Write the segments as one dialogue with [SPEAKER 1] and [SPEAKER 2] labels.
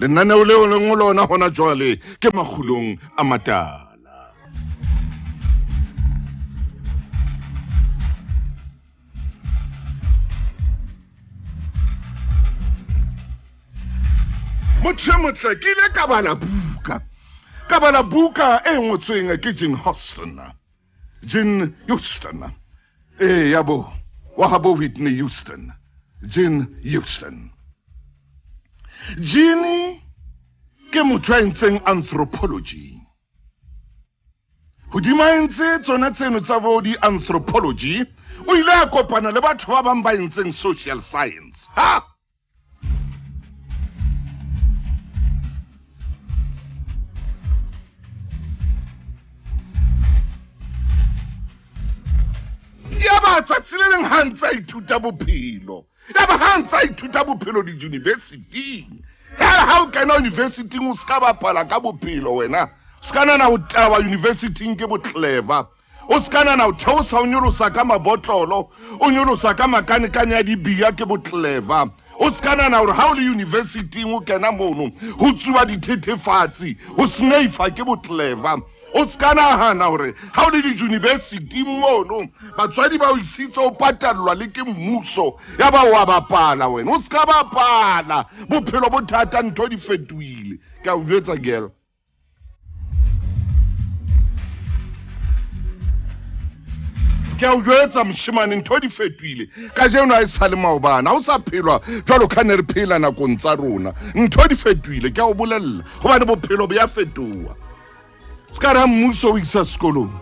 [SPEAKER 1] Lenaneo leo leng ho lona hona jwale ke Makgulong a Matala. Motho e motle, ke ile ka bala buka. Ka bala buka e ngotsweng ke Jean Houston. Jean Houston. Ee, ya bo wa habo Whitney Houston. Jean Houston. Jean ke motho ya entseng anthropology. Hodima entse tsona tseno tsa bo di-anthropology, o ile a kopana le batho ba bang ba entseng social science. Ha! Yaba tsatsi le leng ha ntse a ithuta bophelo, yaba ha ntse a ithuta bophelo di-universityng, ya ha o kena universityng o ska bapala ka bophelo wena, o ska nana o tawa universityng ke bo-clever. O se ka nana o theosa o nyolosa ka mabotlolo, o nyolosa ka makanekane a dibia ke botleva. O se ka nana gore ga o le universityng o kena mono go tsuba dithethefatsi, go sneifa ke botleva. O se ka nagana gore ga o le di-universityng mono batswadi ba o isitse o patallwa le ke mmuso ya ba wa bapala wena. O se ka bapala, bophelo bo thata, ntho di fetohile. Ke a o jwetsa girl. Ke a o jwetsa moshemane, ntho di fetohile kajeno, a e sa le maobane, ha o sa phelwa jwalo ka ne re phela nakong tsa rona. Ntho di fetohile, ke a o bolella, gobane bophelo bo ya fetoha. Se ka ra mmuso o isa sekolong,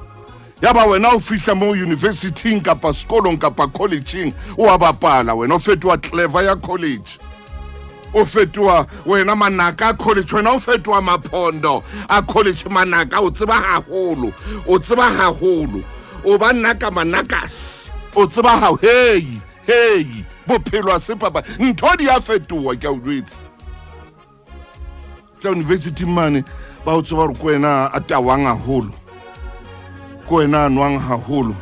[SPEAKER 1] ya ba wena o fihla mo universityng kapa sekolong kapa collegeng o a bapala wena, o fetoha clever ya college, o fetoha wena manaka a college, wena o fetoha maphondo a college, manaka o tseba haholo, o tseba haholo, o ba naka manakas, o tseba ha hei hei, bophelo a se papa, ntho di a fetoha, ke a o jwetsa. Tla university mane ba o tseba gore ko wena a tawang haholo, ko wena a nwang haholo.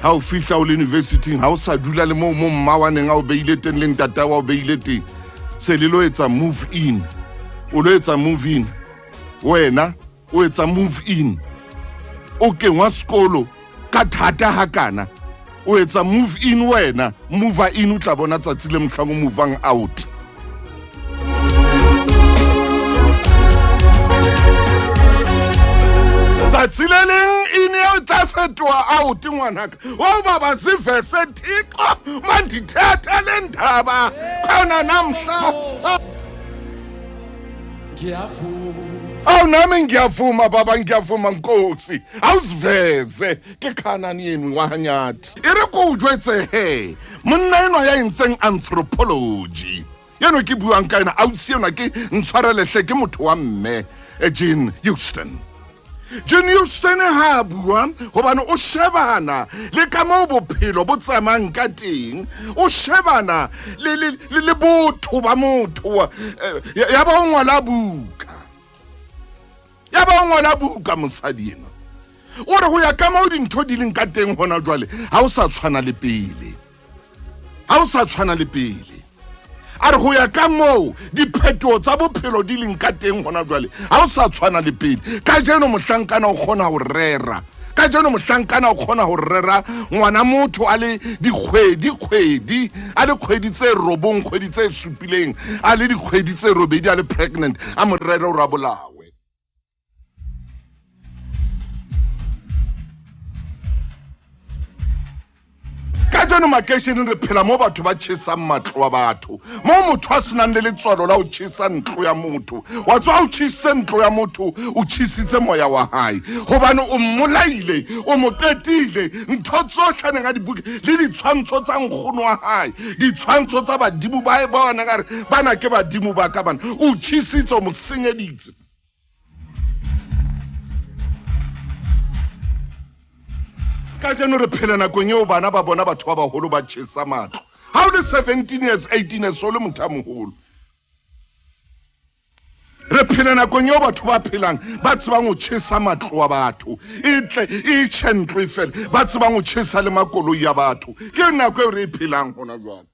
[SPEAKER 1] Ha o fihla o le universityng, ha o sa dula le moo mo mma wa neng a o beile teng le ntata wa o beile teng, se le lo etsa move in, o lo etsa move in, wena o etsa move in, o kengwa sekolo ka thata hakana, o etsa move in, wena move in, o tla bona tsatsi le mohlang o movang out. Tsatsi le leng in eo tla fetoha out, ngwanaka o baba sivese Thixo mandithethe le ndaba khona namhla. Awu nami ngiyavuma baba, ngiyavuma nkosi, awusiveze ke khanani yenu wa hanyathi. E re ko o jwetse he monna enwa ya entseng anthropology eno ke buang ka ena, ausi enwa ke ntshwarelehle, ke motho wa mme Jean Houston. Jean Houston ha a bua gobane o shebana le ka moo bophelo bo tsamayang ka teng, o shebana le, le, le, le botho ba motho, ya ba o ngola buka, ya ba o ngola buka mosadi ena o re go ya ka moo dintho di leng ka teng gona jwale, ha o sa tshwana le pele, ha o sa tshwana le pele. A re go ya ka moo diphetoho tsa bophelo di leng ka teng gona jwale, ha o sa tshwana le pele. Kajeno mohlankana o kgona go rera, kajeno mohlankana o kgona go rera ngwana motho a le dikgwedi kgwedi, a le kgwedi tse 9, kgwedi tse supileng, a le dikgwedi tse 8, a le pregnant, a mo rere o rabolawe. Kajeno makeisheneng re phela mo batho ba tjhesang matlo a batho, mo motho a senang le letswalo la ho tjhesa ntlo ya motho. Wa tswa o tjhesitse ntlo ya motho, o tjhesitse moya wa hae, gobane o mmolaile, o mo qetile. Ntho tsohle a neng a di buke le ditshwantsho tsa nkgono wa hae, ditshwantsho tsa badimo ba hae ba neng a re bana ke badimo ba ka bana, o tjhesitse, o mo senyeditse. Kajeno re phela nakong eo bana ba bona batho ba baholo ba tjhesa matlo. Ha o le 17 years, 18 years, o le motho a moholo. Re phela nakong eo batho ba phelang ba tsebang ho tjhesa matlo a batho, e tle e tjhe ntlo e fele, ba tsebang ho tjhesa le makoloi a batho. Ke nako eo re e phelang hona jwale.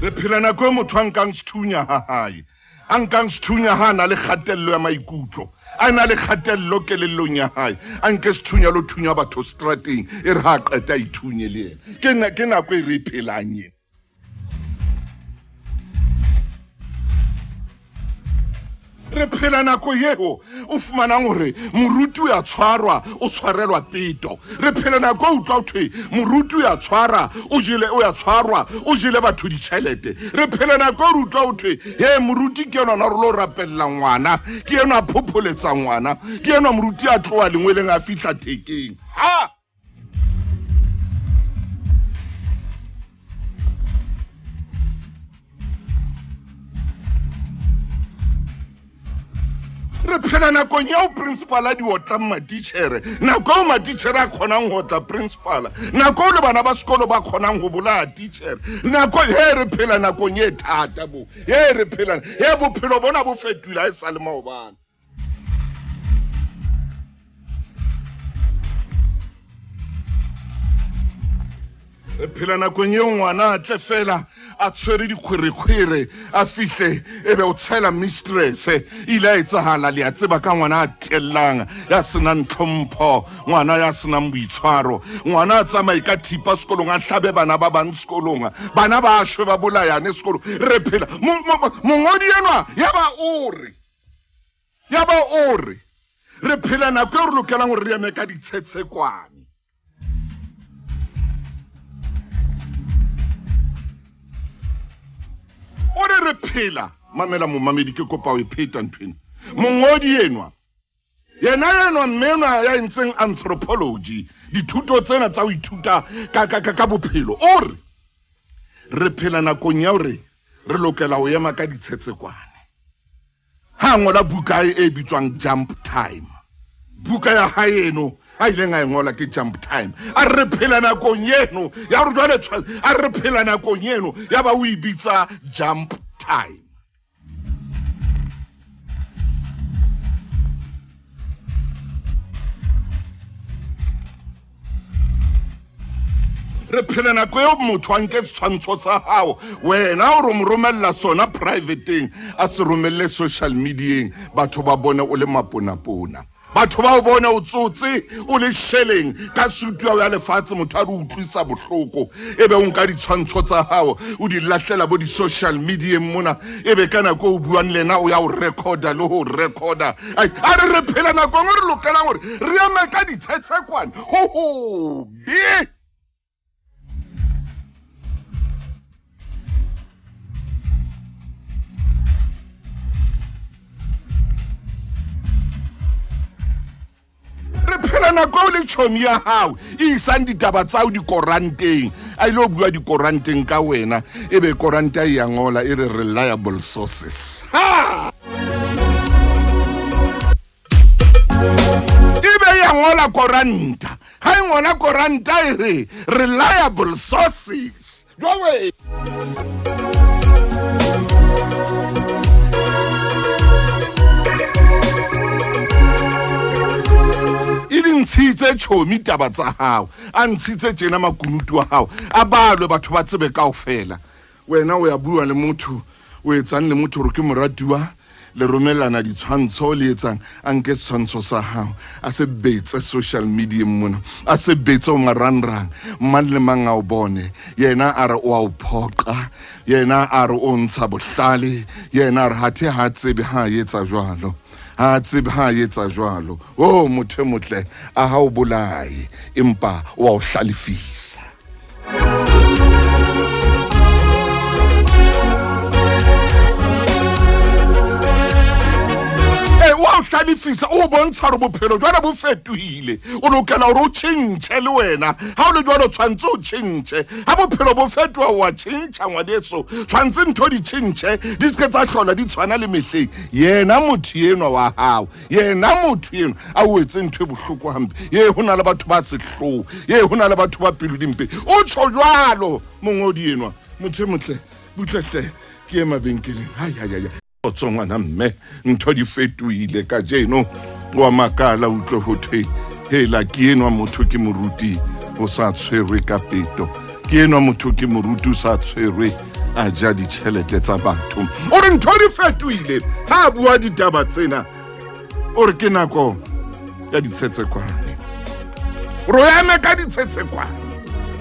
[SPEAKER 1] Re phela nako e motho a nkang sethunya ha hae, a nkang sethunya ha a na le kgatello ya maikutlo, a na le kgatello kelellong ya hae, a nke sethunya lo thunya batho strateng, e re ha a qeta a ithunye le yena. Ke nako e re e phelang ena. Re phela nako eo o fumanang hore moruti o ya tshwarwa, o tshwarelwa peto. Re phela nako e utlwa thwe moruti o ya tshwara, o jele, o ya tshwarwa, o jele batho ditjhelete. Re phela nako e re utlwa ho thwe he moruti ke enwa re lo rapella ngwana, ke enwa a phopholetsa ngwana, ke enwa moruti a tloha lengweleng a fihla thekeng. Ha! Re phela nakong eo principal a di otlang matitjhere, nako eo matitjhere a kgonang ho otla principal, nako eo le bana ba sekolo ba kgonang ho bolaya titjhere, nako he re phela nakong e thata bo, he re phela, he bophelo bona bo fetohile ha e sa le maobane. Re phela nakong eo ngwana a tle fela a tshwere dikgwerekgwere, a fihle ebe o tshela mistress. E ile a etsahala, le a tseba, ka ngwana a tellang, ya senang tlhompho, ngwana ya senang boitshwaro, ngwana a tsamaye ka thipa sekolong, a hlabe bana ba bang sekolong, bana ba shwe ba bolayane sekolong. Re phela mongodi enwa ya ba o re, ya ba o re re phela nako eo re lokelang hore re eme ka ditshetshekwane. O re re phela, mamela momamedi, ke kopa ho e pheta ntho ena. Mongodi enwa, yena enwa mme enwa ya entseng anthropology, dithuto tsena tsa ho ithuta ka bophelo, o re re phela nakong ya hore re lokela ho ema ka ditshetsekwane. Ha ngola buka e bitswang Jump Time, buka ya hae eno a ileng a e ngola ke Jump Time, a re phela nakong eno ya hore jwale a re phela nakong eno ya ba o e bitsa Jump Time. Re phela nako eo motho a nke setshwantsho sa hao, wena o re mo romella sona privateng, a se romelle social medieng, batho ba bone o le maponapona, batho ba o bone o tsotse o le sheleng ka sutu ya ho ya lefatshe, motho a re utlwisa bohloko, ebe o nka ditshwantsho tsa hao o di lahlela bo di-social medieng mona, ebe ka nako o buang le yena o ya o recorda le ho recorda. Ai, a re re phela nakong e re lokelang hore re eme ka ditshetshekwane ho hobe. Re phela nako eo le tjhomi ya hao e isang ditaba tsa hao dikoranteng, a ile ho bua dikoranteng ka wena, ebe koranta e ya ngola e re reliable sources. Ha! Ebe ya ngola koranta, ha e ngola koranta e re reliable sources. Jwawe! E di ntshitse tjhomi taba tsa hao, a ntshitse tjena makunutu a hao, a balwe batho ba tsebe kaofela. Wena o ya bua le motho, o etsang le motho hore ke moratuwa, le romellana ditshwantsho, le etsang, a nke setshwantsho sa hao a se betse social media mona, a se betse o marangrang, mang le mang a o bone. Yena a re o a o phoqa, yena a re o ntsha bohlale, yena a re hathe ha tsebe ha etsa jwalo, ha tsebe ha etsa jwalo. O motho e motle, a ha o bolaye, empa o a o hlalefisa. Wa o hlalefisa, o bontsha hore bophelo jwale bo fetohile, o lokela hore o tjhentjhe le wena. Ha o le jwalo tshwantse o tjhentjhe. Ha bophelo bo fetoha o a tjhentjha ngwaneso, tshwantse ntho di tjhentjhe, di se tsa hlola di tshwana le mehleng. Yena motho enwa wa hao, yena motho enwa a o etse ntho e bohloko hampe, ye ho na le batho ba sehloho, ye ho na le batho ba pelo dimpe. O tjho jwalo mongodi enwa, motho e motle, butlehle ke ye mabenkeleng. Hai, hai, hai. Kgotso ngwana mme, ntho di fetohile kajeno. Wa makala utlwe ho thwe hela ke enwa motho ke moruti o sa tshwerwe ka peto, ke enwa motho ke moruti o sa tshwerwe. A ja ditjhelete tsa batho. O re ntho di fetohile ha a bua ditaba tsena. O re ke nako ya ditshetshekwane. Re o eme ka ditshetshekwane.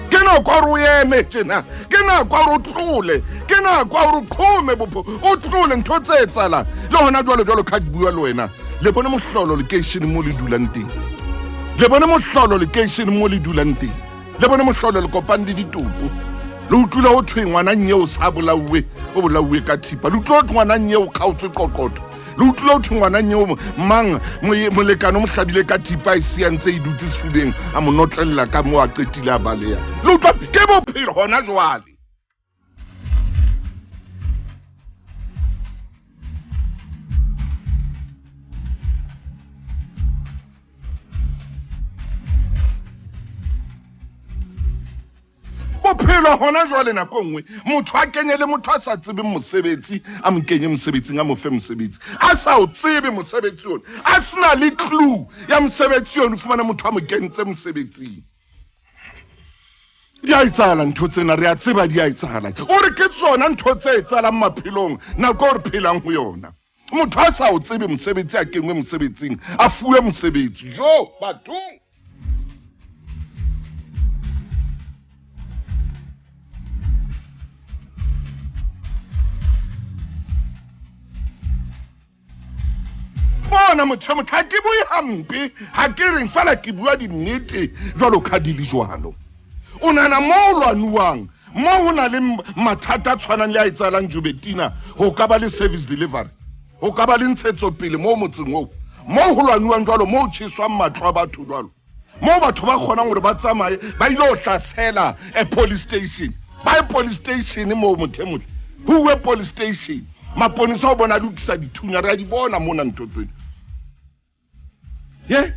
[SPEAKER 1] Ke nako ya hore o eme tjena. Ke nako ya hore o tlole. Ke nako ya hore o qhome bopho. O tlole ntho tse etsahalang. Le hona jwalo jwalo ka ke bua le wena. Le bone mohlolo lekeisheneng mo le dulang teng. Le bone mohlolo lekeisheneng mo le dulang teng. Le bone mohlolo le kopane le ditopo. Le utlwile ho thwe ngwana nye o sa bolauwe, o bolauwe ka thipa. Le utlwile ho thwe ngwana nye o kgaotswe qoqotho. Le utlwile ho thwe ngwana nye o mang molekane o mo hlabile ka thipa e siya ntse e dutse sefubeng, a mo notlella ka moo a qetile a baleha. Le utlwa ke bophelo hona jwale. Bophelo hona jwale nako e nngwe motho a kenye le motho a sa tsebeng mosebetsi, a mo kenye mosebetsing, a mo fe mosebetsi a sa o tsebe mosebetsi ona, a sena le clue ya mosebetsi ona, o fumana motho a mo kentse mosebetsing. Di a etsahala ntho tsena, re a tseba di a etsahala. O re ke tsona ntho tse etsahalang maphelong nako e re phelang ho yona. Motho a sa o tsebe mosebetsi a kenngwe mosebetsing, a fuwe mosebetsi. Jo, bathong. Bona motho, motho ha ke bue hampe, ha ke reng fela ke bua dinnete jwalo ka di le jwalo. O nahana mo o lwanuwang, mo ho na le mathata a tshwanang le a etsahalang Joubertina, ho ka ba le service delivery, ho ka ba le ntshetsopele mo motseng oo, mo ho lwanuwang jwalo, mo ho tjheswang matlo a batho jwalo, mo batho ba kgonang hore ba tsamaye ba ile ho hlasela a police station, ba ye police station moo motho e motle, ho uwe police station, maponesa o bona a lokisa dithunya, re a di bona mona ntho tsena. Ye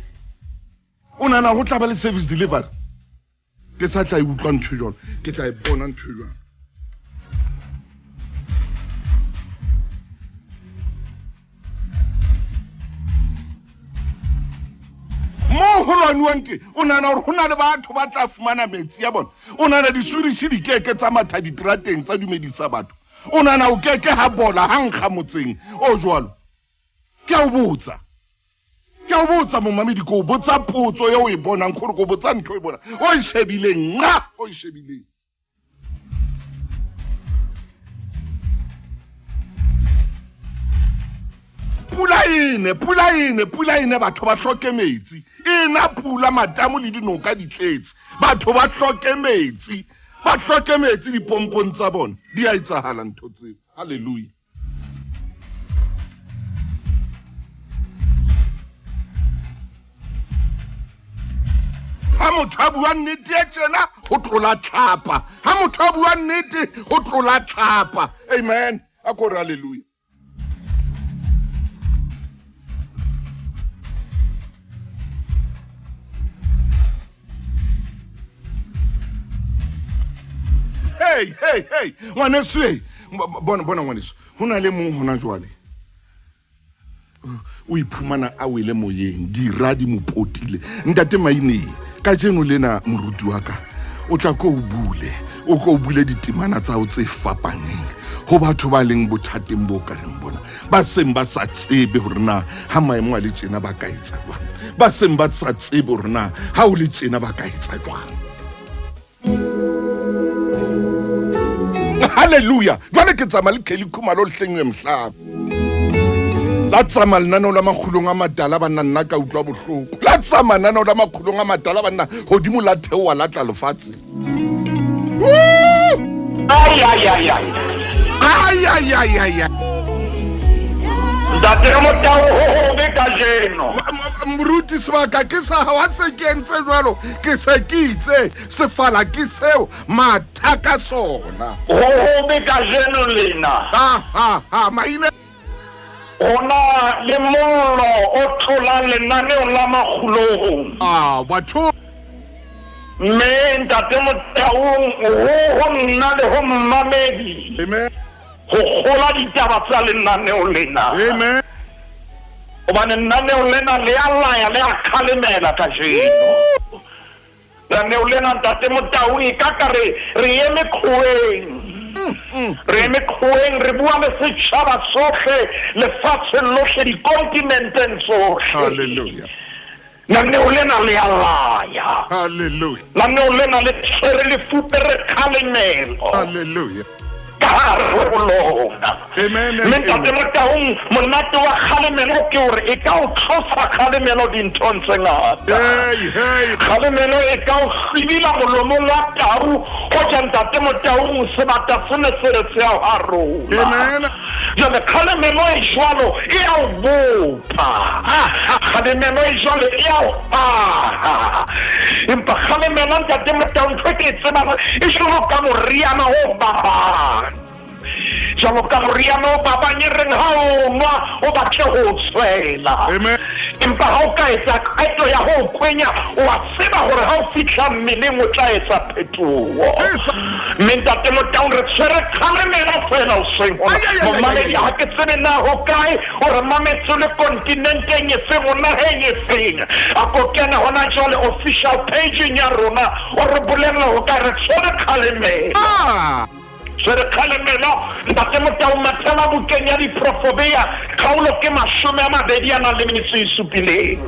[SPEAKER 1] o nahana ho tla ba le service delivery? Ke sa tla e utlwa ntho e jwalo, ke tla e bona ntho e jwalo. Moo ho lwanuwang teng, o nahana hore ho na le batho ba tla fumana metsi a bona? O nahana diswirishi di keke tsa matha diterateng tsa dumedisa batho? O nahana o keke ha bola ha nkga motseng o jwalo? Ke a o botsa, ke a o botsa momamedi, ke o botsa potso eo o e bonang, gore ke o botsa ntho e bonang, o e shebileng, nqa o e shebileng. Pula ene, pula ene, pula ene, batho ba hloke metsi. Ena pula, matamo le dinoka di tletse. Batho ba hloke metsi, ba hloke metsi dipompong tsa bona. Di a etsahala ntho tseo. Hallelujah. Ha motho a bua nnete e tjena, ho tlola tlhapa. Ha motho a bua nnete, ho tlola tlhapa. Amen. A ko re hallelujah. Hey, hey, hey, ngwaneso, hey. Bona, bona ngwaneso, ho na le mong hona jwale o iphumana a wele moyeng, dira di mo potile. Ntate Maine, kajeno lena moruti wa ka o tla ko o bule, o ko o bule ditemana tsa hao tse fapaneng ho batho ba leng bothateng bo ka reng bona, ba seng ba sa tsebe hore na ha maemo a le tjena ba ka etsa jwang, ba seng ba sa tsebe hore na ha o le tjena ba ka etsa jwang. Hallelujah. Jwale ke tsamaya le Kelly Khumalo le hlengwe mohlaba. La tsamaya lenaneo la makgulong a matala banna, nna ka utlwa bohloko. La tsamaya lenaneo la makgulong a matala banna, hodimo la theoha la tla lefatsheng.
[SPEAKER 2] Ai, ai, ai, ai.
[SPEAKER 1] Ai, ai, ai, ai, ai.
[SPEAKER 2] Ntate Motau ho hobe kajeno.
[SPEAKER 1] Moruti sebaka ke sa hao, ha se ke entse jwalo, ke se ke itse sefala ke seo matha ka sona.
[SPEAKER 2] Ho hobe kajeno lena.
[SPEAKER 1] Ha, ha, ha, maina.
[SPEAKER 2] Ho na le mollo o tlolang lenaneong la makgulong.
[SPEAKER 1] Ah, batho.
[SPEAKER 2] Mme Ntate Motaung ho ho nna le ho mmamedi.
[SPEAKER 1] Amen.
[SPEAKER 2] Ho kgola ditaba tsa lenaneo lena.
[SPEAKER 1] Amen.
[SPEAKER 2] Hobane lenaneo lena le a laya le a kgalemela kajeno. Lenaneo lena Ntate Motaung e ka ka re re eme qhoweng. Re eme qhoweng, re bua le setjhaba sohle, lefatsheng lohle, dikontinenteng tsohle.
[SPEAKER 1] Hallelujah.
[SPEAKER 2] Lenaneo lena le a laya.
[SPEAKER 1] Hallelujah.
[SPEAKER 2] Lenaneo lena le tshwere le fupere kgalemelo.
[SPEAKER 1] Hallelujah.
[SPEAKER 2] Ka hare ho lona.
[SPEAKER 1] Amen and
[SPEAKER 2] Mme Ntate
[SPEAKER 1] amen.
[SPEAKER 2] Motaung, monate wa kgalemelo ke hore e ka o tlosa kgalemelo dinthong tse ngata.
[SPEAKER 1] Hey, hey.
[SPEAKER 2] Kgalemelo e ka o hlwibila molomong wa tau, hoja Ntate Motaung sebata se ne se re se a o harola.
[SPEAKER 1] Amen.
[SPEAKER 2] Jwale kgalemelo e jwalo e a o bopa. Kgalemelo e jwalo e a o aha. Empa kgalemelo Ntate Motaung ntho e ke e tsebang e jwalo ka moriana o babang. Jwalo ka moriana o babang e reng ha o nwa o batle ho o tshwela.
[SPEAKER 1] Amen.
[SPEAKER 2] Empa ha o ka etsa qeto ya ho o kwenya, o a tseba hore ha o fihla mmeleng o tla etsa phetoho.
[SPEAKER 1] Yes.
[SPEAKER 2] Mme Ntate Motaung re tshwere kgalemelo feela hoseng hona.
[SPEAKER 1] Ai, ai, ai, ai,
[SPEAKER 2] Momamedi
[SPEAKER 1] ai, ai.
[SPEAKER 2] ha ke tsebe na ho kae o re mametse o le kontinenteng efeng, o naheng efeng. A ko kene hona jwale official page-eng ya rona o re bolelle ho kae re tshwere kgalemelo.
[SPEAKER 1] Ah.
[SPEAKER 2] Tshwere kgalemelo Ntate Motaung mathela bukeng ya Diprofobea kgaolo ke 22 a nang le metso e supileng.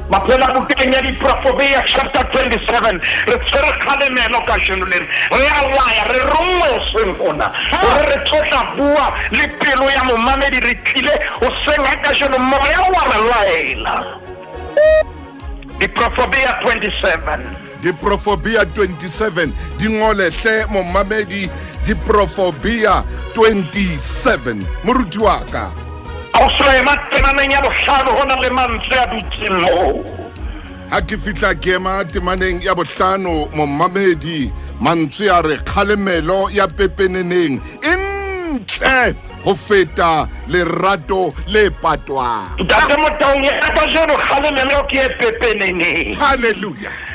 [SPEAKER 2] Maphela bukeng ya Diprofobea chapter 27 re tshwere kgalemelo kajeno lena. Re a laya, re ronngwe hoseng hona hore re tlo tla bua le pelo ya momamedi. Re tlile hoseng ha kajeno, moya wa re laela. Diprofobea 27.
[SPEAKER 1] Diprofobia 27 di ngole hle momamedi, Diprofobia 27 moruti wa ka.
[SPEAKER 2] O ema temaneng ya bohlano ho na le mantswe a dutseng moo.
[SPEAKER 1] Ha ke fihla ke ema temaneng ya bohlano momamedi, mantswe a re kgalemelo ya pepeneneng e ntle ho feta lerato le patwang.
[SPEAKER 2] Ntate Motaung ya kajeno kgalemelo ke e pepeneneng.
[SPEAKER 1] Hallelujah.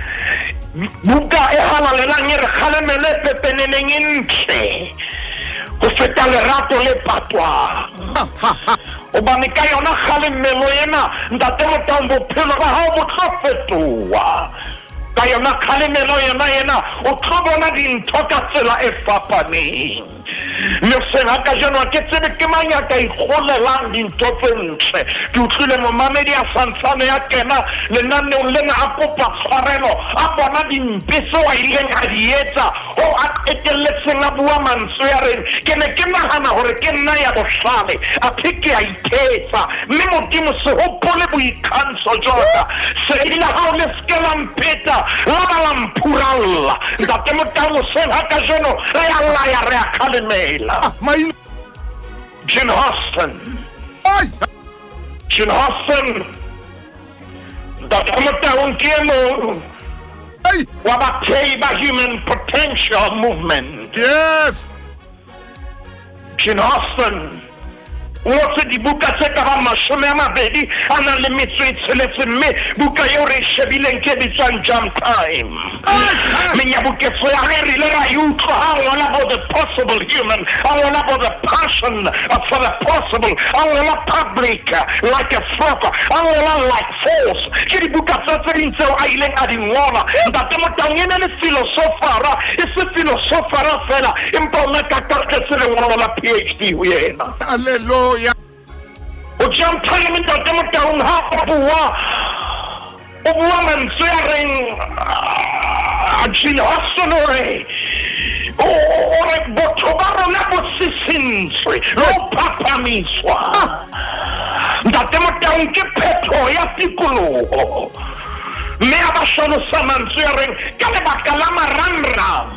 [SPEAKER 2] Buka e halalelang e re kgalemelo e pepeneneng e ntle ho feta lerato le patwang. Hobane ka yona kgalemelo ena Ntate Motaung bophelo ba hao bo tlo fetoha. Ka yona kgalemelo yona ena o tlo bona dintho ka tsela e fapaneng. Mme hoseng ha kajeno ha ke tsebe ke mang ya ka ikgolelang dintho tse ntle. Ke utlwile momamedi a santsane ya kena lenaneong lena a kopa tshwarelo, a bona dimpe tseo a ileng a di etsa ho a qetelletseng a bua mantswe a reng ke ne ke nahana hore ke nna ya bohlale, athe ke a ithetsa. Mme Modimo se hopole boikgantsho jwa ka, sedi la hao le seke la mpheta la ba la mphuralla. Ntate Motaung hoseng ha kajeno re a laya, re a kgalemela. Jane Austen.
[SPEAKER 1] Ai.
[SPEAKER 2] Jane Austen. Ntate Motaung ke e mong
[SPEAKER 1] Ai.
[SPEAKER 2] wa bathei ba Human Potential Movement.
[SPEAKER 1] Yes.
[SPEAKER 2] Jane Austen o ngotse dibuka tse ka bang 22 a nang le metso e tsheletseng, mme buka eo re e shebileng ke e bitswang Jump Time. Menyabuketso ya hae re ile ra e utlwa ha a ngola about the possible human, a ngola about the passion for the possible, a ngola public like a frog, a ngola like force. Ke dibuka tsa tse ding tseo a ileng a di ngola. Ntate Motaung e ne le filosofara, e se filosofara fela, empa o ne ka katletse lengolo la PhD ho yena.
[SPEAKER 1] Hallelujah.
[SPEAKER 2] O Jump Time Ntate Motaung ha a bua, o bua mantswe a reng Jane Austen o re o re botho ba rona bo sisintswe le ho phaphamiswa. Ntate Motaung ke phetho ya tikoloho, mme a ba hlalosa mantswe a reng ka lebaka la marangrang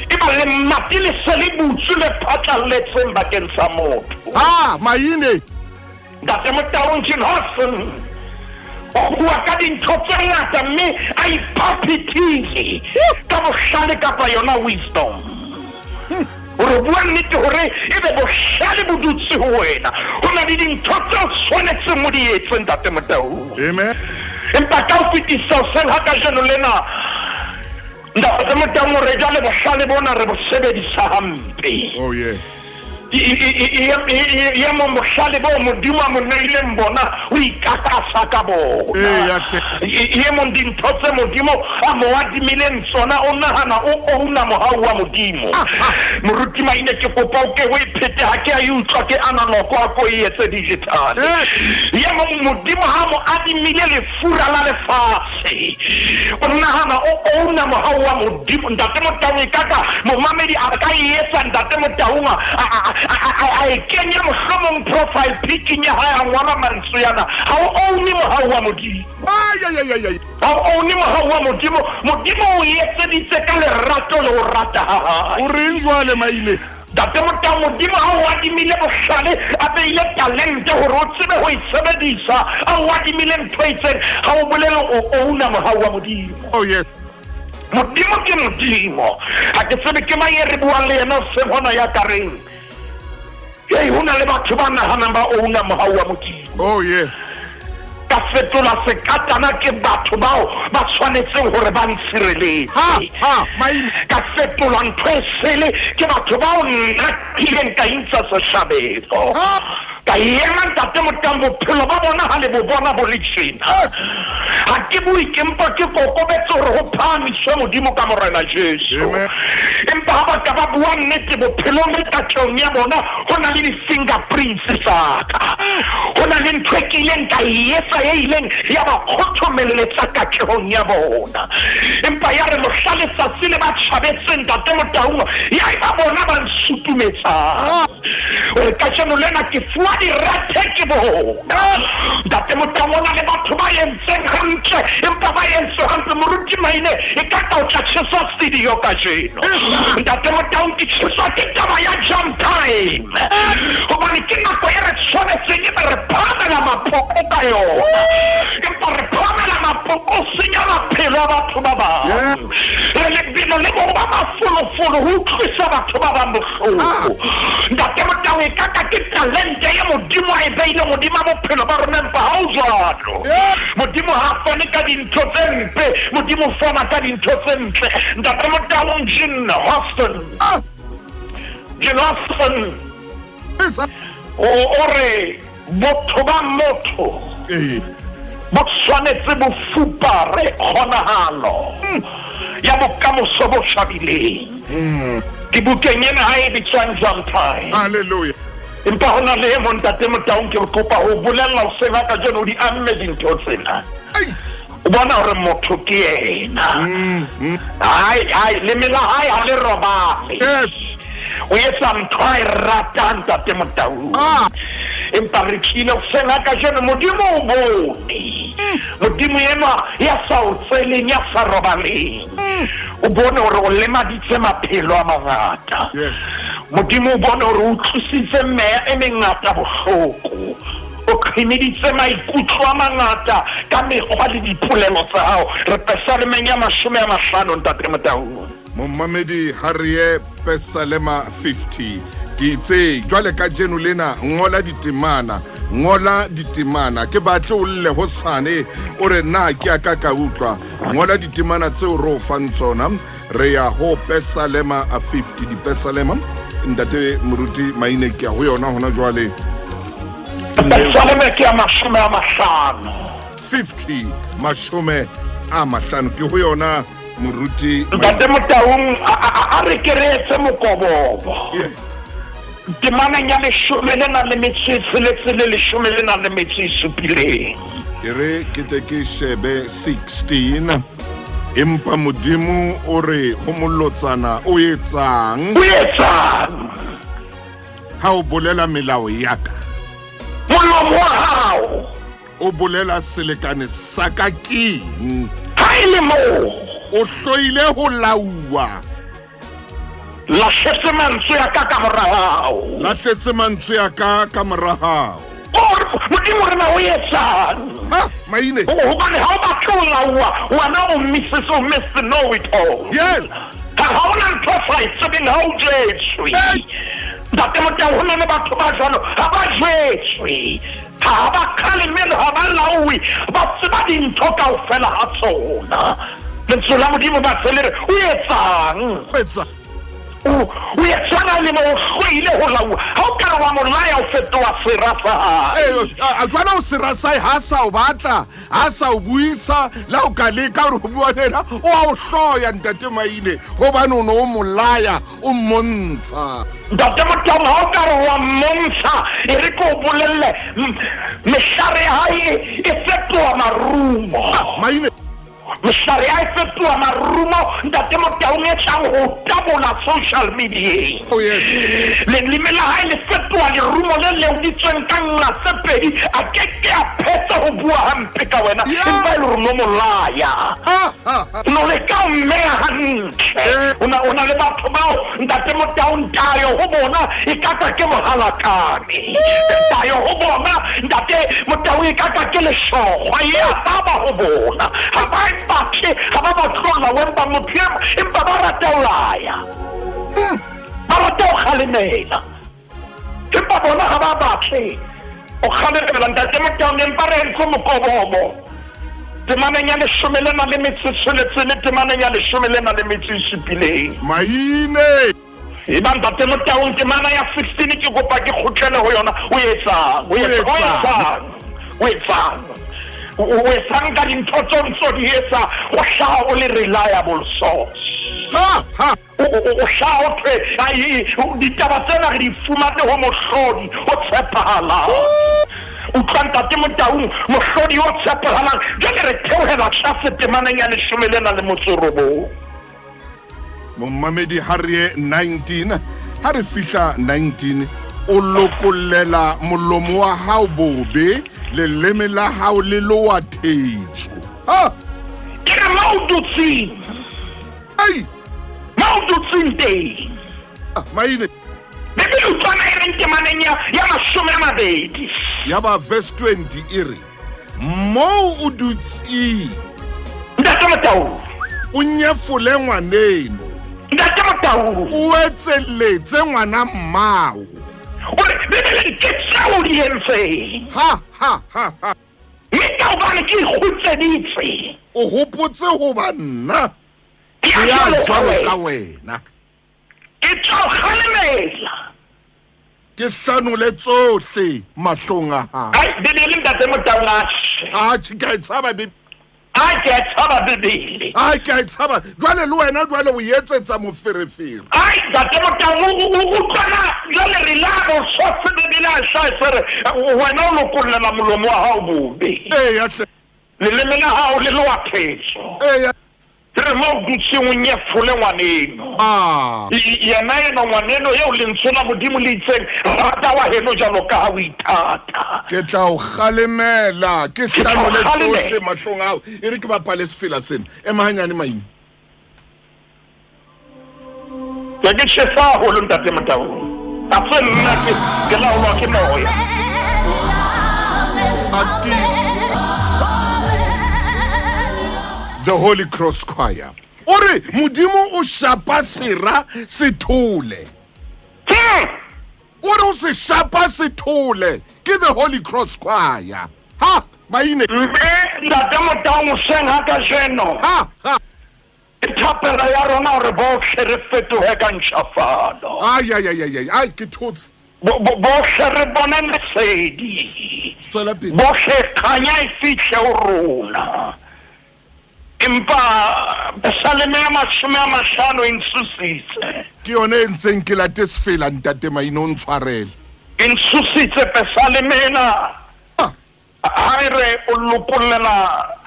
[SPEAKER 2] e ba lemati le se le butswe le phatlalletseng bakeng sa motho.
[SPEAKER 1] Ah, maine.
[SPEAKER 2] Ntate Motaung Jane Austen o bua ka dintho tse ngata mme a iphaphethile ka bohlale kapa yona wisdom. Hore o bua nnete hore ebe bohlale bo dutse ho wena, ho na le dintho tse o tshwanetseng o di etse Ntate Motaung.
[SPEAKER 1] Amen.
[SPEAKER 2] Empa ka ho fetisa hoseng ha kajeno lena Ntate Motaung re jwale bohlale bona re bo sebedisa hampe.
[SPEAKER 1] Oh yeah.
[SPEAKER 2] Ye mong bohlale boo Modimo a mo neileng bona o ikakasa ka bona. Ye mong dintho tse Modimo a mo adimileng tsona o nahana o ouna mohau wa Modimo. Moruti Maine ke kopa o ke o e phete ha ke a e utlwa ke analog a ko e etse digital. Ye mong Modimo ha mo adimile lefura la lefatshe o nahana o ouna mohau wa Modimo. Ntate Motaung e ka ka momamedi a ka e etsa Ntate Motaung a e kenya mohlomong profile pic-ing ya hae a ngola mantswe ana, ha o oune mohau wa Modimo. Ha o oune mohau wa Modimo. Modimo o etseditse ka lerato le ho rata ha hae.
[SPEAKER 1] O reng jwale Maine?
[SPEAKER 2] Ntate Motau, Modimo a o adimile bohlale, a beile talente hore o tsebe ho e sebedisa, a o adimile ntho e itseng, ha o bolele o ouna mohau wa Modimo.
[SPEAKER 1] Oh yes.
[SPEAKER 2] Modimo ke Modimo. Ha ke tsebe ke mang e re buang le yena hoseng hona ya ka reng, Hei, ho na le batho ba nahanang ba ouna mohau wa Modimo.
[SPEAKER 1] Oh yeah.
[SPEAKER 2] Ka fetola sekatana ke batho bao ba tshwanetseng hore ba ntshireletse.
[SPEAKER 1] Ha, ha, maine.
[SPEAKER 2] Ka fetola ntho e sele ke batho bao nna ke ileng ka intsha sehlabelo.
[SPEAKER 1] Ha.
[SPEAKER 2] Ka ema Ntate Motang bophelo ba bona ha le bo bona bo le tjena.
[SPEAKER 1] Yes.
[SPEAKER 2] Ha ke bue ke mpa ke kokobetse hore ho phahamiswe Modimo ka Morena Jesu.
[SPEAKER 1] Amen.
[SPEAKER 2] Empa ha ba ka ba bua nnete bophelong le katlehong ya bona ho na le di-fingerprints tsa ka. Ho na le ntho e ke ileng ka e etsa e ileng ya ba kgothomelletsa katlehong ya bona. Empa ya re mohla letsatsi le ba tjhabetseng Ntate Motaung ya eba bona ba nsutumetsang. Hore kajeno lena ke fuwa direthe ke bona. Ntate Motaung o na le batho ba entseng hantle empa ba entswe hampe. Moruti Maine e ka ka o tla tjheswa studio kajeno. Ntate Motaung ke tjheswa ke taba ya jump time. Hobane ke nako e re tshwanetseng ebe re phahamela maphoko ka yona. Empa re phahamela maphoko ho senya maphelo a batho ba bang. Re lebelo le bo ba mafolofolo ho utlwisa batho ba bang bohloko. Ntate Motau e ka ka ke talente ye Modimo a e beileng hodima bophelo ba rona empa ha ho jwalo. Modimo ha a fane ka dintho tse mpe, Modimo o fana ka dintho tse ntle. Ntate Motaung Jean Houston. Jean Houston o re botho ba motho bo tshwanetse bo fupare kgonahalo ya bokamoso bo shabileng. Ke bukeng ena ha e bitswang Jump Time.
[SPEAKER 1] Hallelujah.
[SPEAKER 2] Empa ho na le e mong Ntate Motaung ke kopa ho bolella hoseng ha kajeno o di amme dintho tsena. O bona hore motho ke yena. Hai, hai, leme la hae ha le robale.
[SPEAKER 1] Yes.
[SPEAKER 2] O etsa ntho a e ratang Ntate Motaung.
[SPEAKER 1] Ah.
[SPEAKER 2] Empa re tlile hoseng ha kajeno Modimo o bone. Modimo enwa ya sa o tseleng, ya sa robaleng. O bone hore o lemaditse maphelo a mangata.
[SPEAKER 1] Yes.
[SPEAKER 2] Modimo o bone hore o utlwisitse meya e mengata bohloko. O qhimiditse maikutlo a mangata ka mekgwa le dipolelo tsa hao. Re Pesalemeng ya 50 Ntate Motaung.
[SPEAKER 1] Momamedi ha re ye Pesalema 50. Ke itse jwale kajeno lena ngola ditemana, ngola ditemana. Ke batle o lle hosane o re na ke a ka ka utlwa. Ngola ditemana tseo re o fang tsona. Re ya ho Pesalema 50, dipesalema. Ntate Moruti Maine ke ya ho yona hona jwale.
[SPEAKER 2] Pesalema ke ya 50.
[SPEAKER 1] 50, 50 ke ho yona Moruti.
[SPEAKER 2] Ntate Motaung a re ke re etse mokobobo.
[SPEAKER 1] Yeah.
[SPEAKER 2] Temaneng ya 16 le 17.
[SPEAKER 1] E re ke tle ke shebe 16. Empa Modimo o re ho molotsana o etsang?
[SPEAKER 2] O etsang?
[SPEAKER 1] Ha o bolela melao ya ka.
[SPEAKER 2] Molomo wa hao.
[SPEAKER 1] O bolela selekane sa ka keng?
[SPEAKER 2] Ha e le moo.
[SPEAKER 1] O hloile ho lauwa.
[SPEAKER 2] Lahletse mantswe a ka ka mora hao.
[SPEAKER 1] Lahletse mantswe a ka ka mora hao.
[SPEAKER 2] Modimo re na o etsang?
[SPEAKER 1] Ha, Maine.
[SPEAKER 2] Hobane ha o batle ho lauwa, wena o Mrs. o Miss Know It All.
[SPEAKER 1] Yes.
[SPEAKER 2] Ha hona ntho o sa e tsebeng, ha o jwetswe.
[SPEAKER 1] Hey.
[SPEAKER 2] Ntate Motau, ho na le batho ba jwalo, ha ba jwetswe. Ha ba kgalemele, ha ba lauwe, ba tseba dintho kaofela ha tsona. Lentswe la Modimo ba se le re, o etsang?
[SPEAKER 1] O etsang?
[SPEAKER 2] O etshwana le mo o hloile ho lauwa. Ha o ka re wa mo laya o fetoha sera sa hae.
[SPEAKER 1] Ee, jwale o sera sa hae ha sa o batla, ha sa o buisa, le ha o ka leka hore o bua le yena, o a o hloya Ntate Maine hobane o ne o mo laya, o mmontsha.
[SPEAKER 2] Ntate Motaung ha o ka re wa mmontsha, e re ke o bolelle, mehlare ya hae e fetoha marumo.
[SPEAKER 1] Maine.
[SPEAKER 2] Mehlare ya e fetoha marumo Ntate Motaung e tlang ho tabola social medieng.
[SPEAKER 1] Oh, yes.
[SPEAKER 2] Leleme la hae le fetoha lerumo le leoditsweng ka nqa tse pedi, a ke ke a phetsa ho bua hampe ka wena, empa e le hore no molaya.
[SPEAKER 1] Ha, ha, ha.
[SPEAKER 2] No leka ho mmeha hantle. O na, o na le batho bao Ntate Motaung tayo ho bona e ka ka ke mohalakane. Tayo ho bona Ntate Motaung e ka ka ke leshokgwa, e a baba ho bona. Ha ba e batle, ha ba batle ho lawa, empa motho e, empa ba rata ho laya. Ba rata ho kgalemela. Empa bona ha ba batle ho kgalemela. Ntate Motaung, empa re entse mokobobo. Temaneng ya leshome le na le metso e tsheletseng le temaneng ya leshome le na le metso e supileng.
[SPEAKER 1] Maine!
[SPEAKER 2] Eba Ntate Motaung, temana ya 16 ke kopa ke kgutlele ho yona. O etsang? O
[SPEAKER 1] O
[SPEAKER 2] etsang? O
[SPEAKER 1] etsang?
[SPEAKER 2] etsang? O etsang? O o etsang ka dintho tseo ntso di etsa o hlaha o le reliable source?
[SPEAKER 1] Ha, ha.
[SPEAKER 2] O o o hlaha o thwe ai ditaba tsena re di fumane ho mohlodi o tshepahalang. Utlwa Ntate Motaung, mohlodi o tshepahalang. Jwale re theohela tlase temaneng ya leshome lena le motso robong.
[SPEAKER 1] Momamedi ha re ye 19, ha re fihla 19, o lokollela molomo wa hao bobe, leleme la hao le lowa thetso. Ha!
[SPEAKER 2] Ke re mo o dutseng,
[SPEAKER 1] Ai!
[SPEAKER 2] mo o dutseng teng.
[SPEAKER 1] Ah, Maine.
[SPEAKER 2] Bibele utlwana e reng temaneng ya, ya mashome a mabedi.
[SPEAKER 1] Ya ba verse 20 e re, moo o dutseng,
[SPEAKER 2] Ntate Motaung.
[SPEAKER 1] o nyefole ngwaneno.
[SPEAKER 2] Ntate Motaung.
[SPEAKER 1] O etselletse ngwana mmao.
[SPEAKER 2] O re, Bibele ke tseo di entseng.
[SPEAKER 1] Ha, ha, ha, ha.
[SPEAKER 2] Mme ka hobane ke ikgutseditse.
[SPEAKER 1] O hopotse hoba nna
[SPEAKER 2] Ke
[SPEAKER 1] ke
[SPEAKER 2] ya
[SPEAKER 1] ya
[SPEAKER 2] jwalo ka
[SPEAKER 1] jwalo ka
[SPEAKER 2] wena.
[SPEAKER 1] wena.
[SPEAKER 2] Ke tla o kgalemela.
[SPEAKER 1] Ke hlanole tsohle mahlong a hao.
[SPEAKER 2] Ai, Bibele Ntate Motaung, atjhe.
[SPEAKER 1] Atjhe, ke a e tshaba Bibele.
[SPEAKER 2] Ai, ke a e tshaba Bibele.
[SPEAKER 1] Ai, ke a e tshaba. Jwale le wena jwale o etsetsa moferefere.
[SPEAKER 2] Ai, Ntate Motaung, o o utlwana jwale reliable source Bibele a hlahe se re wena o lokollela molomo wa hao bobe.
[SPEAKER 1] Eya hle.
[SPEAKER 2] Leleme la hao le lowa thetso.
[SPEAKER 1] Eya.
[SPEAKER 2] Ke re mo o dutseng o nyefole ngwaneno.
[SPEAKER 1] Ah.
[SPEAKER 2] Yena eno ngwaneno eo lentswe la Modimo le itseng, rata wa heno jwalo ka ha o ithata.
[SPEAKER 1] Ke tla o kgalemela, ke
[SPEAKER 2] Ke tla o
[SPEAKER 1] hlanole
[SPEAKER 2] kgalemela.
[SPEAKER 1] tsohle mahlong a hao. E re ke bapale sefela sena. Ema hanyane Maine.
[SPEAKER 2] Ke ke tjhesa haholo Ntate Motaung. Ha se nna ke ke laolwa ke moya.
[SPEAKER 1] Askies. The Holy Cross Choir. O re Modimo o shapa sera sethole. O re o se shapa sethole ke The Holy Cross Choir. Ha, Maine.
[SPEAKER 2] Mme Ntate Motaung hoseng ha kajeno.
[SPEAKER 1] Ha, ha.
[SPEAKER 2] Ke thapelo ya rona hore bohle re fetohe ka ntjhafalo.
[SPEAKER 1] Ai, ai, ai, ai, ai, ai, ke thotse.
[SPEAKER 2] Bo, bo, bohle re bone lesedi.
[SPEAKER 1] Tswela pele.
[SPEAKER 2] Bohle kganya e fihle ho rona. Empa Pesaleme ya 50 e ntshositse.
[SPEAKER 1] Ke yone e ntseng ke late sefela Ntate Maine, o ntshwarele.
[SPEAKER 2] E ntshositse Pesaleme ena.
[SPEAKER 1] Ah.
[SPEAKER 2] Ha e re o lokollela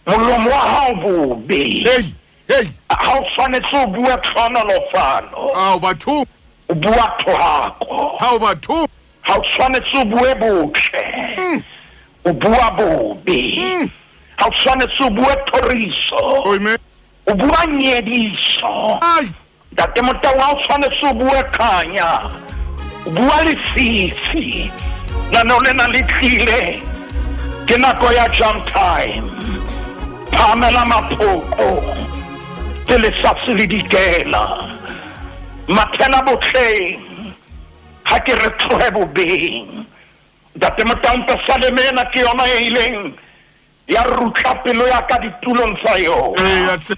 [SPEAKER 2] molomo wa hao bobe.
[SPEAKER 1] Hey, hey.
[SPEAKER 2] Ha o tshwanetse o bua tlhonolofalo.
[SPEAKER 1] Ao batho.
[SPEAKER 2] O bua thohako.
[SPEAKER 1] Ha o batho.
[SPEAKER 2] Ha o tshwanetse o bue botle. O bua bobe. Ha o tshwanetse o bue thoriso.
[SPEAKER 1] Amen.
[SPEAKER 2] O bua nyediso.
[SPEAKER 1] Ai.
[SPEAKER 2] Ntate Motaung, ha o tshwanetse o bue kganya. O bua lefifi. Lenaneo lena le tlile. Ke nako ya jump time. Phahamela maphoko. Ke letsatsi le dikela. Mathela botleng. Ha ke re tlohe bobeng. Ntate Motaung, Pesaleme ena ke yona e ileng ya rutla pelo ya ka ditulong tsa yona.
[SPEAKER 1] Eya hle.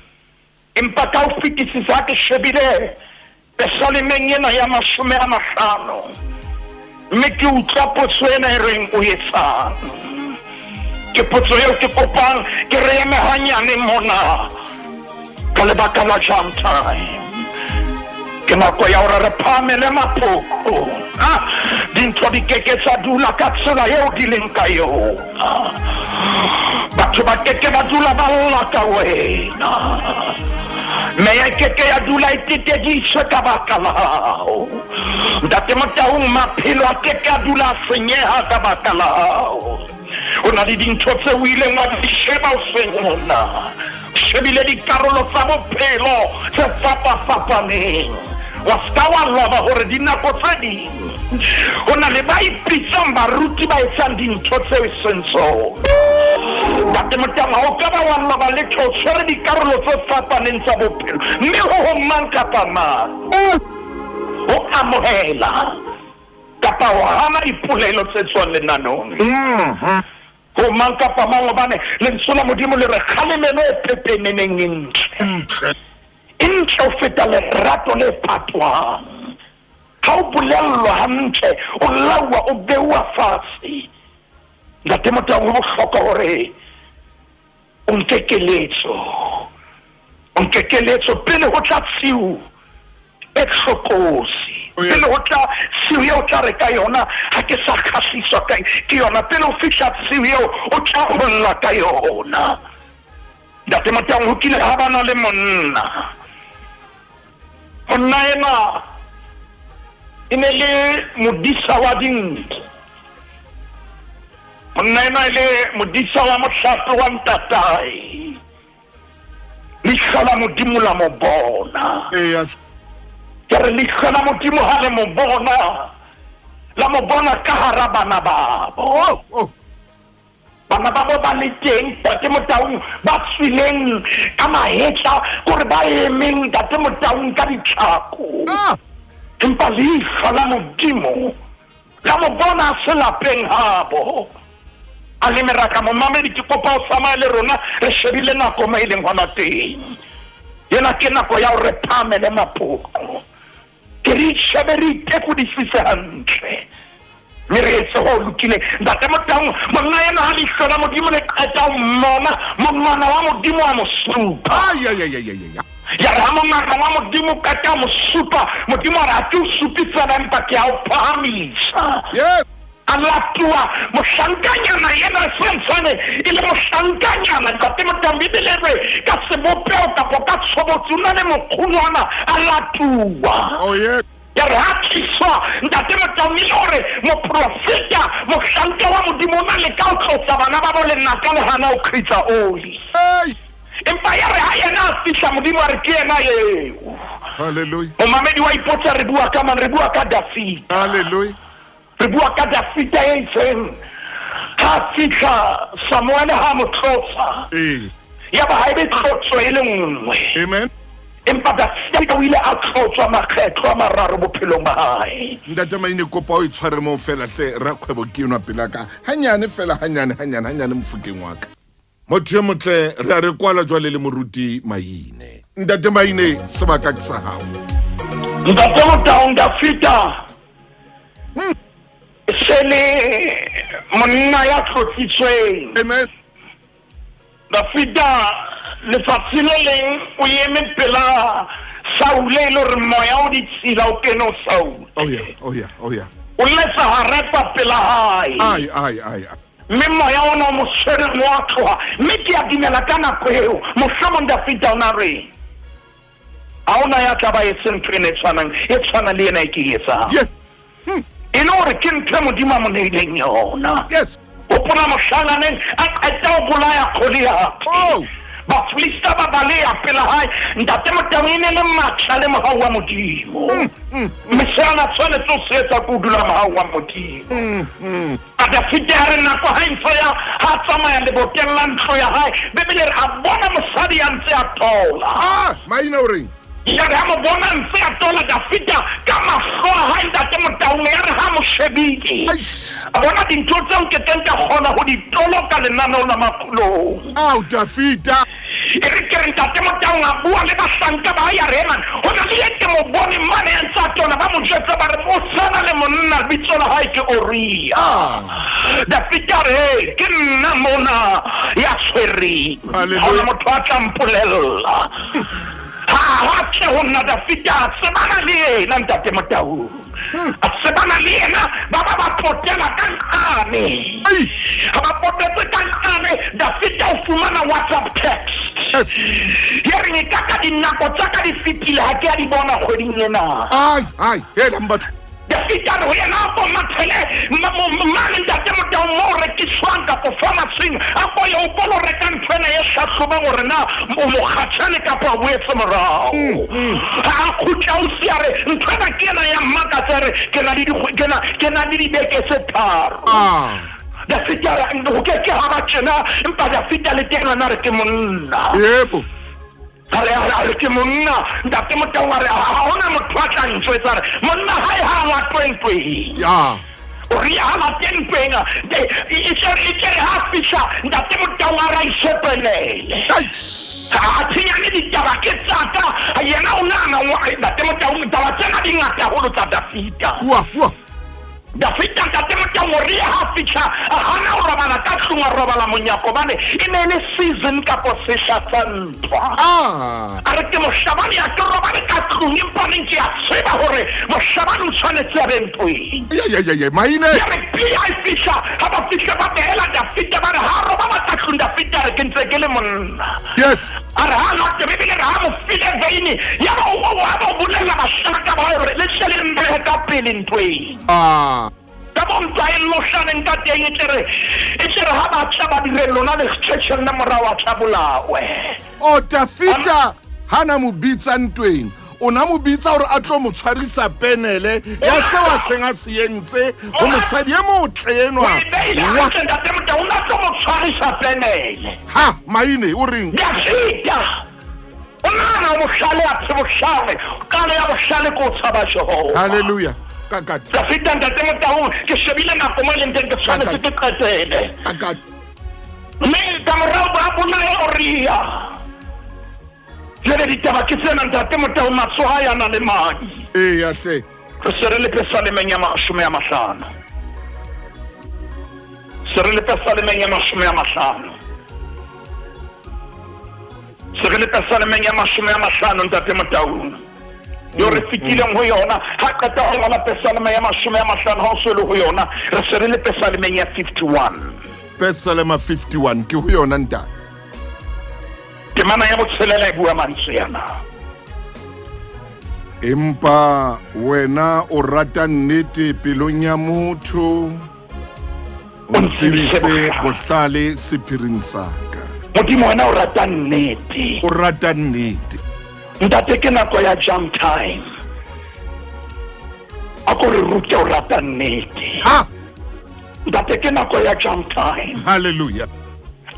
[SPEAKER 2] Empa ka ho fetisisa ha ke shebile Pesalemeng ena ya 50, mme ke utlwa potso ena e reng o etsang. Ke potso eo ke kopang ke re eme hanyane mona ka lebaka la jam time. Ke nako ya hore re phahamele maphoko. Dintho di keke tsa dula ka tsela eo di leng ka yona. Batho ba keke ba dula ba lla ka wena. Meya e keke ya dula e teteditswe ka baka la hao. Ntate Motaung, maphelo a keke a dula a senyeha ka baka la hao. O na le dintho tse o ileng wa di sheba o seng mona. O shebile dikarolo tsa bophelo tse fapafapaneng. Wa ska wa loba hore dinako tse ding ho na le ba ipitsang baruti ba etsang dintho tseo e seng tsona. Ntate Motaung, ha o ka ba wa loba letho, o tshwere dikarolo tse fapaneng tsa bophelo, mme ho ho mang kapa mang ho amohela kapa ho hana dipolelo tse tswang lenaneong. Ho mang kapa mang, hobane lentswe la Modimo le re kgalemelo e pepeneneng e ntle. E ntle ho feta lerato le patwang. Ha o bolellwa hantle, o lauwa, o beuwa fatshe. Ntate Motaung, ho bohlokwa hore o nke keletso. O nke keletso pele ho tla tshiu e hlokolosi. Pele ho tla tshiu eo o tla re ka yona, ha ke sa kgahliswa ke yona. Pele ho fihla tshiu eo o tla holla ka yona. Ntate Motaung, ho kile ha bana le monna. Monna ena e ne le modisa wa dinku. Monna ena e le modisa wa mohlape wa ntatae. Leihlo la Modimo la mo bona. Ke re leihlo la Modimo ha le mo bona, la mo bona ka hara bana babo. Bana babo ba le teng, Ntate Motaung, ba tswileng ka mahetla, kore ba emeng, Ntate Motaung, ka ditlhako. Empa leihlo la Modimo la mo bona a se lapeng habo. A le meraka, momamedi, ke kopa o tsamaye le rona, re shebile nako mo e leng hona teng. Ena ke nako ya hore re phahamele mapoqo. Ke re itshebe, re itekodisise hantle, mme re etse ho lokileng. Ntate Motaung, monna ena ha leihlo la Modimo le qeta ho mmona, monwana wa Modimo wa mo supa. Ya re ha monwana wa Modimo o qeta ho mo supa, Modimo a re, ha ke o supe feela, empa ke a o phahamisa. A latoa mohlankanyana ena santsane e le mohlankanyana. Ntate Motaung, Bibele e re ka sebopeho kapa ka tshobotsi o na le mokgolwana, a latoa.
[SPEAKER 1] Oh, yes.
[SPEAKER 2] Ya re ha tliswa Ntate Motaung e le hore moprofeta, mohlanka wa Modimo, o na leka ho tlotsa bana ba bo lenaka le hana ho qhitsa oli.
[SPEAKER 1] Hey.
[SPEAKER 2] Empa ya re ha yena a fihla, Modimo a re ke yena eo.
[SPEAKER 1] Hallelujah.
[SPEAKER 2] Momamedi wa ipotsa re bua ka mang? Re bua ka Dafida.
[SPEAKER 1] Hallelujah.
[SPEAKER 2] Re bua ka Dafida e itseng ha fihla Samuele ha mo tlotsa. Ya ba ha ebe tlotso e le nngwe.
[SPEAKER 1] Amen.
[SPEAKER 2] Empa Dafida o ile a tlotswa makgetlo a mararo bophelong ba hae.
[SPEAKER 1] Ntate Maine, kopa o e tshware moo fela hle, rakgwebo ke enwa pela ka. Hanyane fela, hanyane, hanyane, hanyane mofokeng wa ka. Motho e motle, re a re kwala jwale le moruti Maine. Ntate Maine, sebaka ke sa hao.
[SPEAKER 2] Ntate Motaung, Dafida se le monna ya tlotsitsweng.
[SPEAKER 1] Amen.
[SPEAKER 2] Dafida letsatsi le leng o eme pela Saule e le hore moya o ditshila o kene ho Saule.
[SPEAKER 1] Oh yeah, oh yeah, oh yeah.
[SPEAKER 2] O letsa harepa pela hae.
[SPEAKER 1] Ai, ai, ai.
[SPEAKER 2] Mme moya ona o mo tshwere mo a tloha. Mme ke a dumela ka nako eo mohlomong Dafida o na re ha ona ya tla ba etse ntho ena e tshwanang, e tshwana le ena e ke e etsang.
[SPEAKER 1] Yeah.
[SPEAKER 2] E le hore ke ntho e Modimo a mo neileng yona.
[SPEAKER 1] Yes.
[SPEAKER 2] Hopola mohlanganeng a qeta ho bolaya Goliath.
[SPEAKER 1] Oh.
[SPEAKER 2] Bafilista ba baleha pela hae. Ntate Motaung, e ne le matla le mohau wa Modimo. Mme se a na tshwanetse ho se etsa ke ho dula mohau wa Modimo. A Dafida a re nako ha e ntse ya ha tsamaya leboteng la ntlo ya hae, Bibele e re a bona mosadi a ntse a tola.
[SPEAKER 1] Maina o reng?
[SPEAKER 2] Ya re ha mo bona ntse a tola, Dafida ka mahlo a hae, Ntate Motaung, ya re ha mo shebile, a bona dintho tseo ke teng ka kgona ho di toloka lenaneong la makulong.
[SPEAKER 1] Ao, Dafida.
[SPEAKER 2] E re ke re Ntate Motaung a bua le bahlanka ba hae, a re, Eman, ho na le e ke mo bone mane a ntse a tona ba mo jwetsa ba re o tshwana le monna lebitso la hae ke Oria.
[SPEAKER 1] Ah.
[SPEAKER 2] Dafita a re "Hey, ke nna mona ya tshwereng.
[SPEAKER 1] Hallelujah.
[SPEAKER 2] Ha hona motho a tla mpolella. Ha ha tle ho nna Dafita a tsebana le yena ntate Motaung. A tsebana le yena ba ba ba potela ka nqane.
[SPEAKER 1] Ai.
[SPEAKER 2] Ha ba potetse ka nqane Dafita o fumana WhatsApp text.
[SPEAKER 1] Yes.
[SPEAKER 2] Ya reng e ka ka dinako tsa ka di fetile ha ke a di bona kgweding ena.
[SPEAKER 1] Ai, ai, helang batho.
[SPEAKER 2] Dafita a re ho yena a ko mathele mane ntate Motaung mo o rekiswang kapo pharmacy-ing a ko ye o ko lo reka ntho ena e hlahlobang hore na o mokgatjhane kapa o boetse morao. Ha a kgutla ausi a re ntho ena ke ena ya mmakatsa a re ke na le ke na ke na le dibeke tse tharo.
[SPEAKER 1] Ah.
[SPEAKER 2] Dafita a re ho ke ke ha ba tjena empa Dafita le teng yena a re ke monna.
[SPEAKER 1] Yebo.
[SPEAKER 2] A re a re ke monna ntate Motaung a re ha hona motho a tla ntjwetsa a re monna hae ha a latwe ntweng.
[SPEAKER 1] Ya.
[SPEAKER 2] O re ha late ntweng e tle re ha fihla ntate Motaung a re a ise penele.
[SPEAKER 1] Ai.
[SPEAKER 2] A thinyane ditaba ke tsaka yena o nahana ntate Motaung taba tsena di ngata haholo tsa Dafita.
[SPEAKER 1] Wa, wa.
[SPEAKER 2] Dafita ntate Motaung o re ha fihla a hana ho robala ka tlung a robala monyako hobane e ne e le season kapo sehla sa ntwa.
[SPEAKER 1] Ah.
[SPEAKER 2] A re ke mohlabani a ke robale ka tlung empa neng ke a tseba hore mohlabani o tshwanetse a be ntweng.
[SPEAKER 1] Ya ya ya ya maine.
[SPEAKER 2] Ya re pia e fihla ha ba fihla ba behela Dafita ba re ha robala ka tlung Dafita a re ke ntse ke le monna.
[SPEAKER 1] Yes.
[SPEAKER 2] A re ha late Bibele re ha mo file veine ya ba o ba o bolella bahlanka ba hae hore le tle le mbehe ka pele ntweng.
[SPEAKER 1] Ah.
[SPEAKER 2] Ka mo ntwa e lohlaneng ka teng e tle re e tle re ha ba tla ba dire lona le tjhetjhelle morao a tla bolawe.
[SPEAKER 1] O Dafita hana mo bitsa ntweng. O na mo bitsa hore a tlo mo tshwarisa penele ya seo a seng a se entse ho mosadi e motle enwa.
[SPEAKER 2] O e beile
[SPEAKER 1] Wa
[SPEAKER 2] hantle ntate Motaung o na tlo mo tshwarisa penele.
[SPEAKER 1] ha maine o reng?
[SPEAKER 2] Dafita o nahana o bohlale a se bohlale qalo ya bohlale ke o tshaba Jehova.
[SPEAKER 1] Hallelujah. Kakati.
[SPEAKER 2] Dafita ntate Motaung ke shebile nako mo e leng teng ke tshwanetse ke qetele.
[SPEAKER 1] Kakati.
[SPEAKER 2] Mme ka morao ba bolaye Oria. Jwale ditaba ke tsena ntate Motaung matsoho a yana le madi.
[SPEAKER 1] Eya hle.
[SPEAKER 2] Re se re le pesalemeng ya 50. Se re le pesalemeng ya 50. Se re le pesalemeng ya 50 ntate Motaung. Yo re fetileng ho yona ha qeta ho ngola pesaleme ya 50 ha o se le ho yona re se re le pesalemeng ya 51.
[SPEAKER 1] Pesalema 51 ke ho yona ntate.
[SPEAKER 2] Temana ya botshelela e bua mantswe ana.
[SPEAKER 1] Empa wena o rata nnete pelong ya motho, o ntsebise bohlale sephiring sa ka.
[SPEAKER 2] Modimo wena o rata nnete.
[SPEAKER 1] O rata nnete.
[SPEAKER 2] Ntate ke nako ya jump time. A ko re rute o rata nnete.
[SPEAKER 1] Ha.
[SPEAKER 2] Ntate ke nako ya jump time.
[SPEAKER 1] Hallelujah.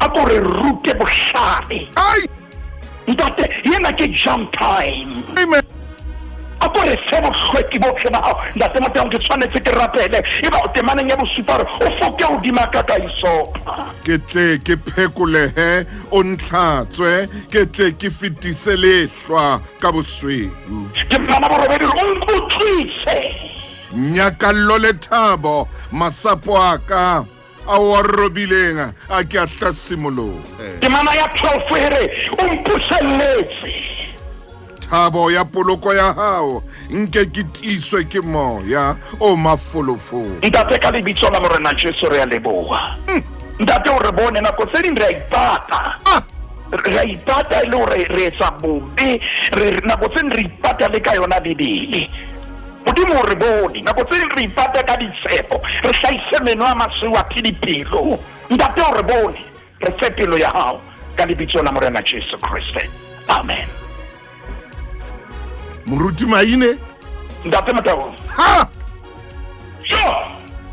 [SPEAKER 2] A ko re rute bohlale.
[SPEAKER 1] Ai.
[SPEAKER 2] Ntate yena ke jump time.
[SPEAKER 1] Amen.
[SPEAKER 2] A ko re fe bohlweki bohle ba hao. Ntate Motaung ke tshwanetse ke rapele. Eba o temaneng ya bosupa hore o foke hodima ka ka isopa.
[SPEAKER 1] Ke tle ke phekolehe o ntlhatswe, ke tle ke fetise lehlwa ka bosweu.
[SPEAKER 2] Ke mphana borobedi hore o nkutlwise.
[SPEAKER 1] Nyakallo le thabo masapo a ka a o a robileng a ke a hlasimolohe.
[SPEAKER 2] Temana ya 12 e re o mpuselletse.
[SPEAKER 1] Thabo ya poloko ya hao nke ke tiiswe ke moya o mafolofolo.
[SPEAKER 2] Ntate ka lebitso la Morena Jesu re a leboha. Ntate o re bone nako tse ding re a ipata. Re a ipata e le hore re etsa bobe, re nako tse ding re ipata le ka yona Bibele. Modimo o re bone nako tse ding re ipata ka ditshepo, re hlahise meno a masweu a phe dipelo. Ntate o re bone, re fe pelo ya hao ka lebitso la Morena Jesu Kriste. Amen.
[SPEAKER 1] Moruti Maine.
[SPEAKER 2] Ntate Motaung.
[SPEAKER 1] Ha.
[SPEAKER 2] Yo.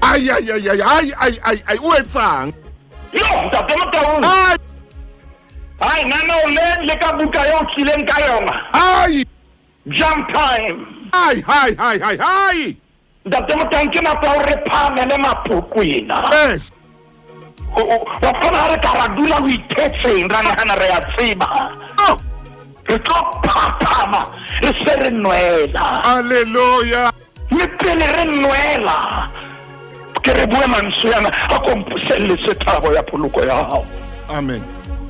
[SPEAKER 1] Ai ai ai ai ai ai ai ai o etsang?
[SPEAKER 2] Yo, ntate Motaung.
[SPEAKER 1] Ai.
[SPEAKER 2] Ai nana o le ka buka eo tlileng ka yona.
[SPEAKER 1] Ai.
[SPEAKER 2] Jump time.
[SPEAKER 1] Ai hai hai hai hai.
[SPEAKER 2] Ntate Motaung ke nako ya hore re phahamele maphoko ena.
[SPEAKER 1] Yes.
[SPEAKER 2] Wa kgona ha re ka ra dula ho ithetseng ra nahana re a tseba.
[SPEAKER 1] Oh.
[SPEAKER 2] Re tlo phaphama re se re nwela.
[SPEAKER 1] Alleluia.
[SPEAKER 2] Mme pele re nwela, ke re bue mantswe ana a kompuselletse thabo ya poloko ya hao.
[SPEAKER 1] Amen.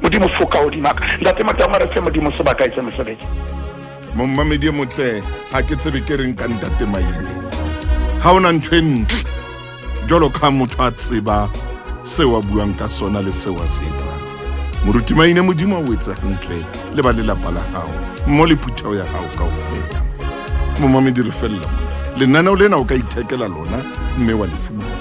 [SPEAKER 2] Modimo foka hodima ka. Ntate Motaung, a re fe Modimo sebaka etse mosebetsi.
[SPEAKER 1] Mommamedi e motle, ha ke tsebe ke reng ka Ntate Maine. Ha ona ntho e ntle jwalo ka motho a tseba seo a buang ka sona le seo a se etsang. Moruti Maine, Modimo a o etse hantle le ba lelapa la hao mmo le phutheo ya hao kaofela. Momamedi, re fella mona. Lenaneo lena o ka ithekela lona mme wa le fumana.